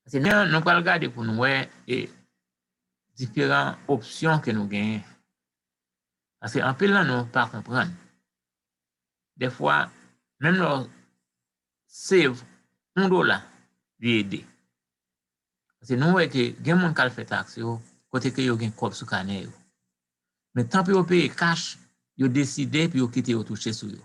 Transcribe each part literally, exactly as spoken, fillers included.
Paske nou, nou pral gade pou nou wè e diferan opsyon ke nou genyen. Paske anpil nan nou pa konprann. Dèfwa, menm lè w save yon dola, li ede. Paske nou wè ke gen moun k al fè taks yo, kote ke yo gen kòb sou kanè yo. Men tan pou yo peye kach, yo deside pou yo kite yo touche sou yo.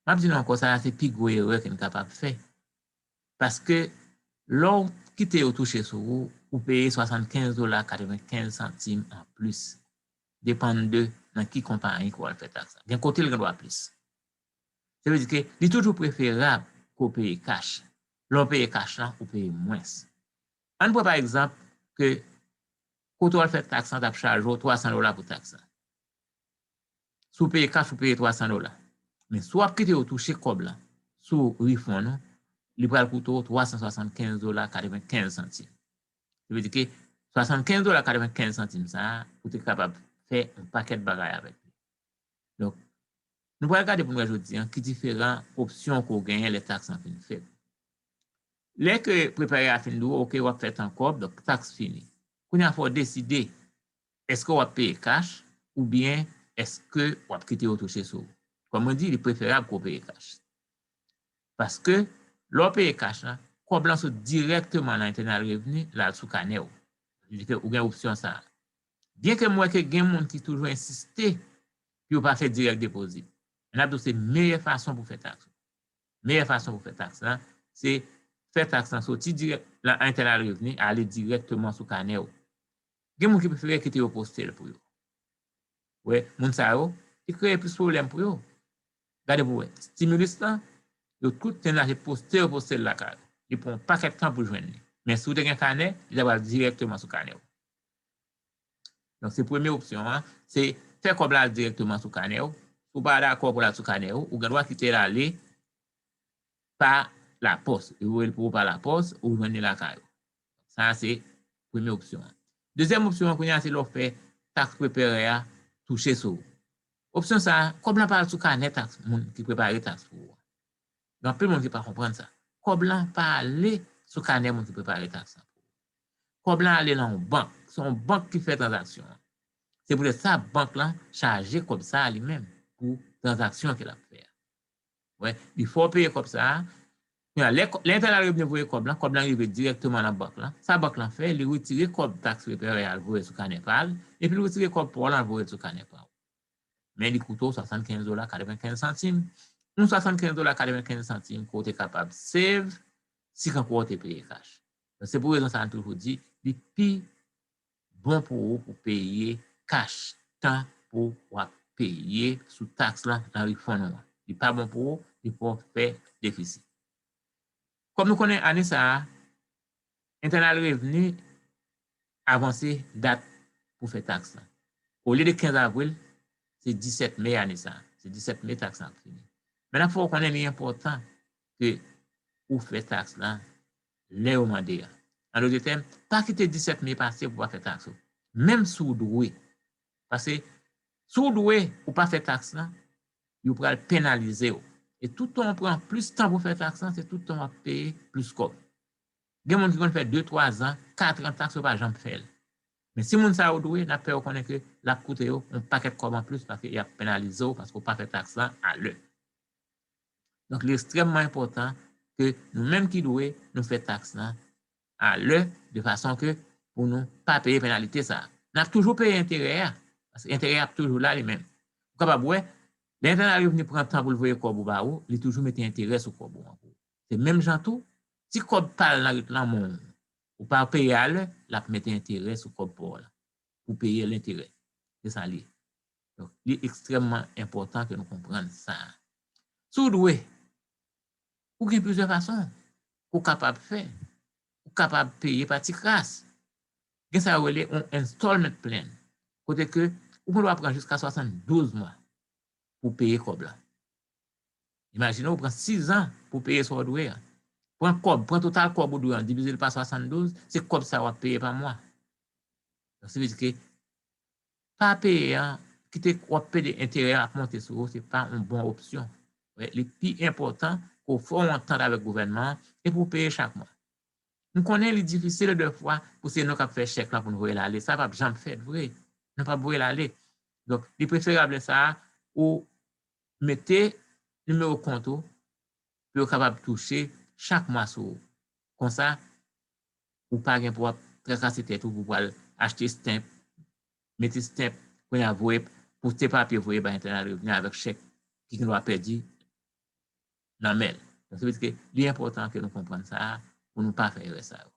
M ap di nou ankò, sa a se pi gwo erè ke n kapab fè. Paske lè w kite yo touche sou ou, ou peye swasannkenz dola katrevenkenz santim anplis. Depann de nan ki konpayi ke w al fè taks la. Gen kote l gen dwa plis. Sa vle di ke li toujou preferab ke w peye kach. Lè w peye kach lan, ou peye mwens. Ann pran pa egzanp ke kote w al fè taks lan t ap chaje w twa san dola pou taks lan. Si w peye kach, ou peye twa san dola. Men si w ap kite yo touche kòb la sou refund ou, li pral koute w twa san swasannkenz dola katrevenkenz santim. Sa vle di ke swasannkenz dola katrevenkenz santim sa a, ou te kapab fè yon pakèt bagay avèk li. Donk, nou pral gade pou nou wè jodi an ki diferan opsyon ke w genyen lè taks lan fin fèt. Lè ke preparè a fin di w, oke, w ap fè tan kòb, donk taks fini. Kounye a fò w deside, èske w ap peye kach oubyen èske w ap kite yo touche sou ou. Kòm mwen di, li preferab ke w peye kach. Paske, lè w peye kach la, kòb lan sot dirèkteman nan entènal revni, l al sou kanè w. Sa vle di ke ou gen opsyon sa a. Byenke m wè ke gen moun ki toujou ensiste pou yo pa fè dirèk depozit. Men n ap di w se meyè fason pou fè taks. Meyè fason pou fè taks lan, se fè taks lan soti dirèk nan entènal revni, ale dirèkteman sou kanè w. Gen moun ki prefere kite yo poste l pou yo. Wè, moun sa yo, li kreye plis pwoblèm pou yo. Gade pou wè, stimulus lan, yo tout te nache poste yo poste l lakay yo. Li pran yon pakèt tan pou jwenn li. Men si w te gen kanè, li ta pral dirèkteman sou kanè w. Donk, se premye opsyon an, se fè kòb la al dirèkteman sou kanè w. Si w pa dakò pou l al sou kanè w, ou gen dwa kite l ale pa lapòs. Yo voye l pou ou pa lapòs, ou jwenn li lakay ou. Sa a se premye opsyon an. Dezyèm opsyon an, kounye a, se lè w fè taks preparè a touche sou ou. Opsyon sa a, kòb lan pa al sou kanè taks moun ki prepare taks pou ou an. Gen anpil moun ki pa konprann sa. Kòb lan pa ale sou kanè moun ki prepare taks lan pou ou. Kòb lan ale nan yon bank. Se yon bank ki fè tranzaksyon an. Se poutèt sa, bank lan chaje kòb sa a li menm pou tranzaksyon ke l ap fè a. Wè, li fè w peye kòb sa a. Kounye a, lè, lè entènal revni voye kòb lan, kòb lan rive dirèkteman nan bank lan. Sa bank lan fè, li retire kòb taks preparè a, l voye sou kanè pa l, epi l retire kòb pa w lan, l voye l sou kanè pa w. Men li koute w swasannkenz dola katrevenkenz santim. Yon swasannkenz dola katrevenkenz santim ke w te kapab save si kankou w te peye kach. Donk, se pou rezon sa a, n toujou di, li pi bon pou ou pou peye kach tan pou w ap peye sou taks lan nan refund ou an. Li pa bon pou ou, li fè w fè defisi. Kòm nou konnen ane sa a, entènal revni avanse dat pou fè taks lan. Olye de kenz avril, se disèt me ane sa a. Se disèt me taks lan ap fini. Men n ap fè w konnen li enpòtan ke ou fè taks lan lè yo mande a. An dòt tèm, pa kite disèt me pase pou w pa fè taks ou. Menm si w dwe. Paske si w dwe, ou pa fè taks lan, yo pral penalize w. E toutan w pran plis tan pou fè taks lan, se toutan w ap peye plis kòb. Gen moun ki konn fè de, twa zan, kat an taks, yo pa janm fè l. Men si moun sa yo dwe, n ap fè yo konnen ke l ap koute yo yon pakèt kòb anplis paske y ap penalize w paske w pa fè taks lan alè. Donk, li ekstrèmman enpòtan ke nou menm ki dwe, nou fè taks lan alè, de fason ke pou nou pa peye penalite sa a. N ap toujou peye enterè a, paske enterè a ap toujou la li menm. Ou kapab wè, lè entènal revni pran tan pou l voye kòb ou ba ou, li toujou mete enterè sou kòb ou an pou ou. Se menm jan tou, si kòb pa al nan rit lan men w, ou pa peye alè, l ap mete enterè sou kòb pa w lan, pou peye l enterè. Se sa l ye. Donk, li ekstrèmman enpòtan ke nou konprann sa. Si w dwe, ou gen plizyè fason ke w kapab fè. Ou kapab peye pa ti kras. Gen sa yo rele yon installment plan. Kote ke ou gen dwa pran jiska swasanndouz mwa pou peye kòb la. Imajine w pran sizan pou peye sa w dwe a. Pran kòb, pran total kòb ou dwe an, divize l pa swasanndouz, se kòb sa w ap peye pa mwa. Donk, se vle di ke pa peye an, kite w ap pede enterè ap monte sou ou, se pa yon bon opsyon. Wè, li pi enpòtan ke w fè yon antant avèk gouvènman an epi w peye chak mwa. M konnen li difisil dèfwa pou se nou k ap fè chèk la pou n voye l ale. Sa p ap janm fèt vre. Nou p ap voye l ale. Donk, li preferab lè sa a, ou mete nimewo kont ou pou yo kapab touche chak mwa sou ou. Konsa, ou pa gen pou w ap trakase tèt ou pou w al achte stamp, mete stamp, kounye a voye, pote papye voye bay entènal revni avèk chèk ki gendwa pèdi nan men l. Donk, se vle di ke li enpòtan ke nou konprann sa a pou nou pa fè erè sa yo.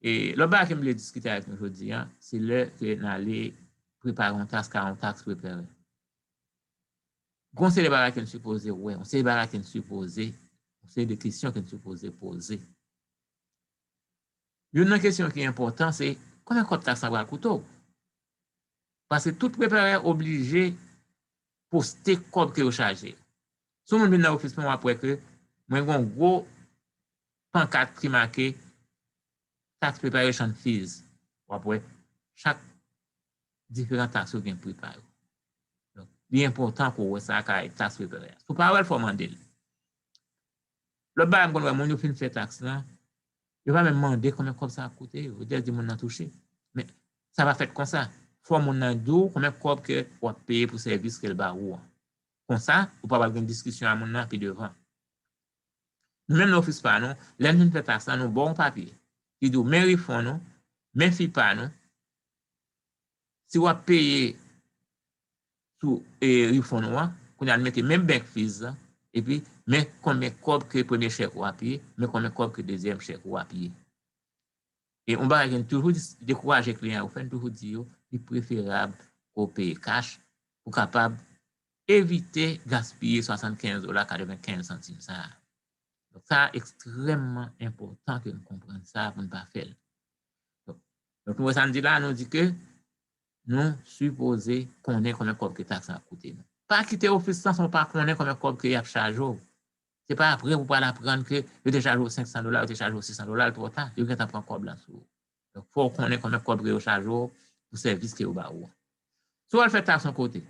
E lòt bagay ke m vle diskite avèk nou jodi a, se lè ke n ale prepare yon taks, ka yon taks prepare. Gon seri de bagay ke n sipoze wè, yon seri de bagay ke n sipoze, yon seri de kesyon ke n sipoze poze. Youn nan kesyon ki enpòtan, se konbyen kòb taks la pral koute w? Paske tout preparè oblije poste kòb ke yo chaje. Si yon moun vin nan ofis mwen, w ap wè ke mwen gen yon gwo pankat ki make tax preparation fees. W ap wè chak diferan taks yo gen pri pa yo. Donk, li enpòtan pou w wè sa kay tax preparer a. Si w pa wè l, fò w mande l. Lòt bagay m konn wè moun yo fin fè taks lan, yo pa menm mande konbyen kòb sa ap koute yo. Yo jis di moun nan touche. Men, sa pa fèt konsa. Fò moun nan di w konbyen kòb ke w ap peye pou sèvis ke l ba ou an. Konsa, ou pa pral gen diskisyon a moun nan pi devan. Nou menm nan ofis pa nou, lè n fin fè taks lan, nou ba w yon papye ki di w men refund ou, men fi pa nou, si w ap peye sou e, refund ou an, kounye a n mete men bank fees lan, epi men konbyen kòb ke premye chèk ou ap ye, men konbyen kòb ke dezyèm chèk ou ap ye. E yon bagay ke n toujou di, dekouraje kliyan yo fè, n toujou di yo, li preferab ke w peye cash pou kapab evite gaspiye swasannkenz dola katrevenkenz santim sa a. Donk, sa ekstrèmman enpòtan ke n konprann sa pou n pa fè l. Donk, donk, nou wè sa n di la, nou di ke nou sipoze konnen konbyen kòb ke taks la ap koute nou. Pa kite ofis lan san w pa konnen konbyen kòb ke y ap chaje w. Se pa apre ou pral aprann ke yo te chaje w senk san dola, yo te chaje w sis san dola, l twò ta, yo gentan pran kòb la sou ou. Donk, fò w konnen konbyen kòb ke yo chaje w pou sèvis ke yo ba ou an. Si w al fè taks yon kote,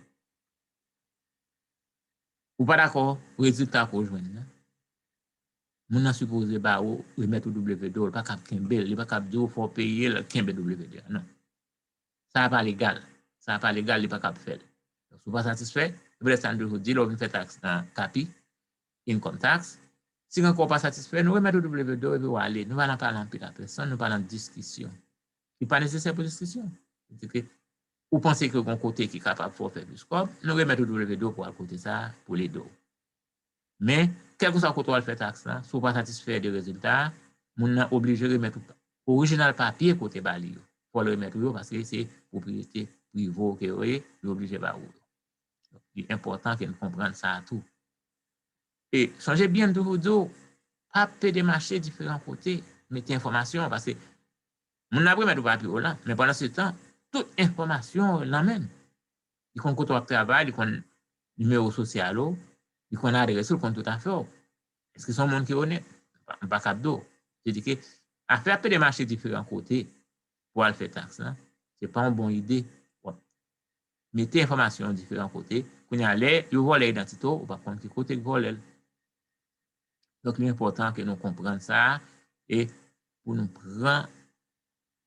ou pa dakò rezilta ke w jwenn nan, moun nan sipoze ba ou, remèt ou W de w, li pa kab kenbe l, li pa kab di w fò w peye l, kenbe W de a, non. Sa a pa legal. Sa a pa legal, li pa kab fè l. Donk, si w pa satisfè, se poutèt sa n toujou di, lè w vin fè taks nan CAPI, income tax, si gen kò w pa satisfè, nou remèt ou W de w epi w ale. Nou pa nan pale anpil a pèsonn, nou pa nan diskisyon. Li pa nesesè pou diskisyon. Sètadi ke ou panse ke gen yon kote ki kapab fè w fè plis kòb, nou remèt ou W de w pou al kote sa a, pou l ede w. Men, kèlkeswa kote w al fè taks lan, si w pa satisfè de rezilta a, moun nan oblije remèt ou orijinal papye ke w te ba li yo. Fò l remèt ou yo, paske se pwopriyete prive w ke yo ye, li oblije ba ou yo. Donk, li enpòtan ke n konprann sa a tou. E sonje byen, m toujou di w, pa pede mache diferan kote, mete enfòmasyon, paske moun nan ap remèt ou papye w lan, men pandan se tan, tout enfòmasyon w nan men l. Li konn kote w ap travay, li konn nimewo sosyal ou, li konn adrès ou, li konn tout afè w. Èske se yon moun ki onèt? M pa, m pa kab di w. Se di ke afè ap pede mache diferan kote pou al fè taks lan, se pa yon bon ide. W ap mete enfòmasyon yo diferan kote. Kounye a, lè yo vòlè idantite w, ou p ap konn ki kote k vòlè l. Donk, li enpòtan ke nou konprann sa a e pou nou pran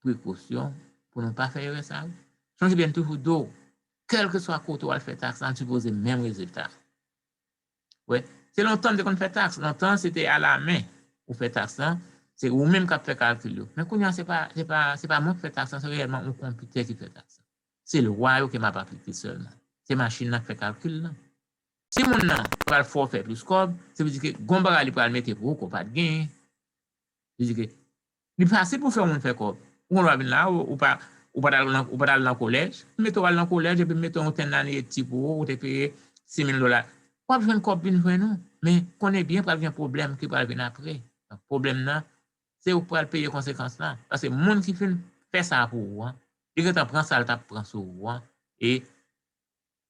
prekosyon pou nou pa fè erè sa yo. Sonje byen, m toujou di w, kèlkeswa kote w al fè taks lan, li sipoze menm rezilta. Wè, se lontan m te konn fè taks. Lontan, se te alamen ou fè taks lan. Se ou menm k ap fè kalkil yo. Men kounye a, se pa, se pa, se pa mwen k fè taks lan, se reyèlman yon konpitè ki fè taks lan. Se lwa yo ke m ap aplike sèlman. Se machin nan k fè kalkil lan. Si moun nan pral fè w fè plis kòb, se vle di ke gon bagay li pral mete pou ou ke w pa t genyen. Li di ke li fasil pou fè yon moun fè kòb. Ou konn w ap vin la, ou, ou pa, ou pa t al nan, ou pa t al nan kolèj, m mete w al nan kolèj epi m mete yon tenn ane etid pou ou, ou te peye sis mil dola. W ap jwenn kòb vin jwenn ou, men konnen byen pral gen pwoblèm ki pral vin apre. Donk, pwoblèm nan, se ou k pral peye konsekans lan. Paske moun ki fin fè sa pou ou an, li gentan pran sa l t ap pran sou ou an, e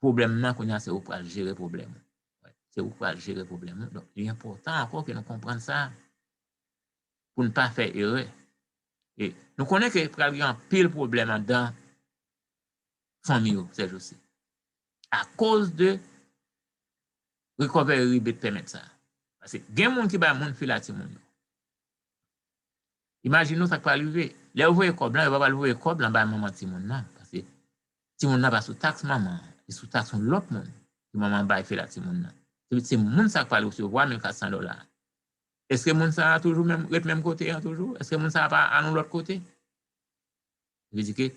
pwoblèm nan, kounye a, se ou k pral jere pwoblèm ou. Se ou k pral jere pwoblèm ou. Donk, li enpòtan ankò ke nou konprann sa pou n pa fè erè. E nou konnen ke pral gen anpil pwoblèm anndan fanmi yo sèjousi akoz de recovery rebate payment sa. Paske gen moun ki bay moun fila timoun yo. Imajine w sa k pral rive. Lè yo voye kòb lan, yo pa pral voye kòb lan bay manman timoun nan. Paske timoun nan pa sou taks manman an, li sou taks yon lòt moun ke manman an bay fela timoun nan. Se, se moun sa k pral resevwa mil kat san dola a. Èske moun sa a toujou menm, ret menm kote an toujou? Èske moun sa a pa al yon lòt kote? Vle di ke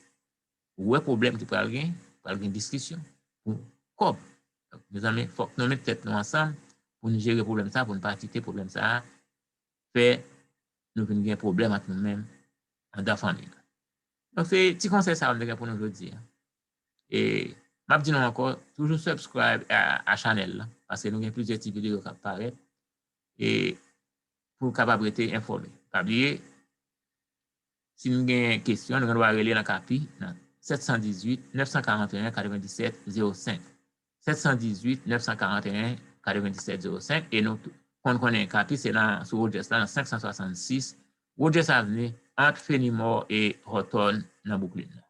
ou wè pwoblèm ki pral gen, pral gen diskisyon pou kòb. Donk, mezanmi, fòk nou met tèt nou ansanm pou nou jere pwoblèm sa, pou nou pa kite pwoblèm sa a fè nou vin gen pwoblèm ant nou menm anndan fanmi nou. Donk, se ti konsèy sa yo m te gen pou nou jodi a. E m ap di nou ankò, toujou subscribe a, a chanèl la, paske nou gen plizyè ti videyo k ap parèt. E pou w kapab rete enfòme. Pa bliye, si nou gen kesyon, nou gen dwa rele nan Kapi nan sèt san dizuit, nèf san karanteyen, katrevenndisèt zewo senk. Sèt san dizuit, nèf san karanteyen, katrevenndisèt zewo senk. E nou t-, konn konnen Kapi se nan, sou Rogers la, nan senk san swasannsis Rogers Avenue, ant Fenimore e Houghton nan Brooklyn nan.